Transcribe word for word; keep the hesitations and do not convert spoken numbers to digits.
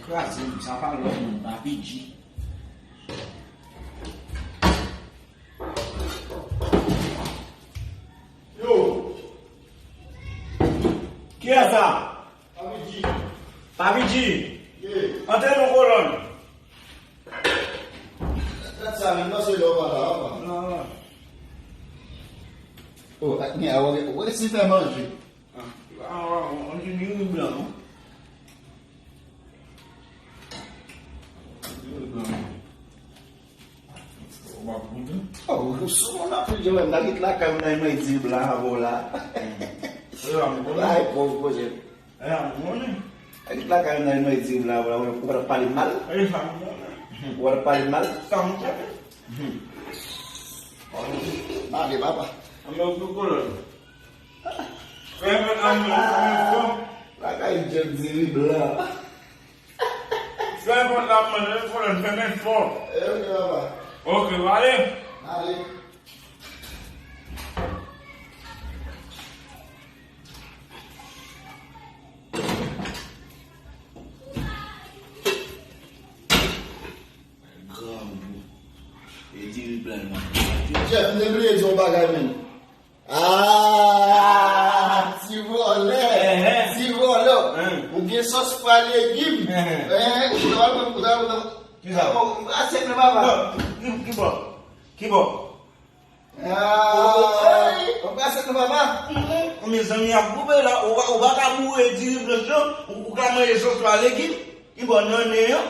Kraze m, sa pa lòt moun, Papi G. Yo! Kiyès sa? Papi G. Papi G. Ye. Antre non kolòn. Gad sa, men panse lè w pa la, w pa. Non, non. Oh, ak men a wè, wè si fè manje. Ah, ah, ah, on ti diri blan, non? Diri blan. Ou pa goute? Oh, ou souvan nan pil jewè, m ta kit lakay ou nan mwen diri blan avè w la. Ou la, m konnen. La, e pòv koze. E, a, m konnen. Ak lakay nan mwen di la, la, ou pa t ap pale mal? E, sa m konnen. Ou pa t ap pale mal? Sa m konnen. Ale, papa. Anmè w tou kolòn. Fè mwen anmè w fè fò. Lakay Jack diri blan. Fè mwen anmè w kolòn, fè mwen fò. E, ok, papa. Ok, w ale. Ale. Grangou. E diri blan nan. Jeff, m te bliye di yon bagay, menm. Ah, ti vòlè. Ehe. Ti vòlè. Hen. Ou gen sòs pa legim. Ehe. Ehe, ou ta wè, ou ta wè. Kisa? Oh, asyèt nan papa. Non, ki, ki bò? Ki bò? Ah, ou ka sèt nou papa? Mm, mezanmi, ap goumen la, ou pa, ou pa ka boure diri blanch lan, ou, ou ka manje sòs la legim, ki bò nan nen an,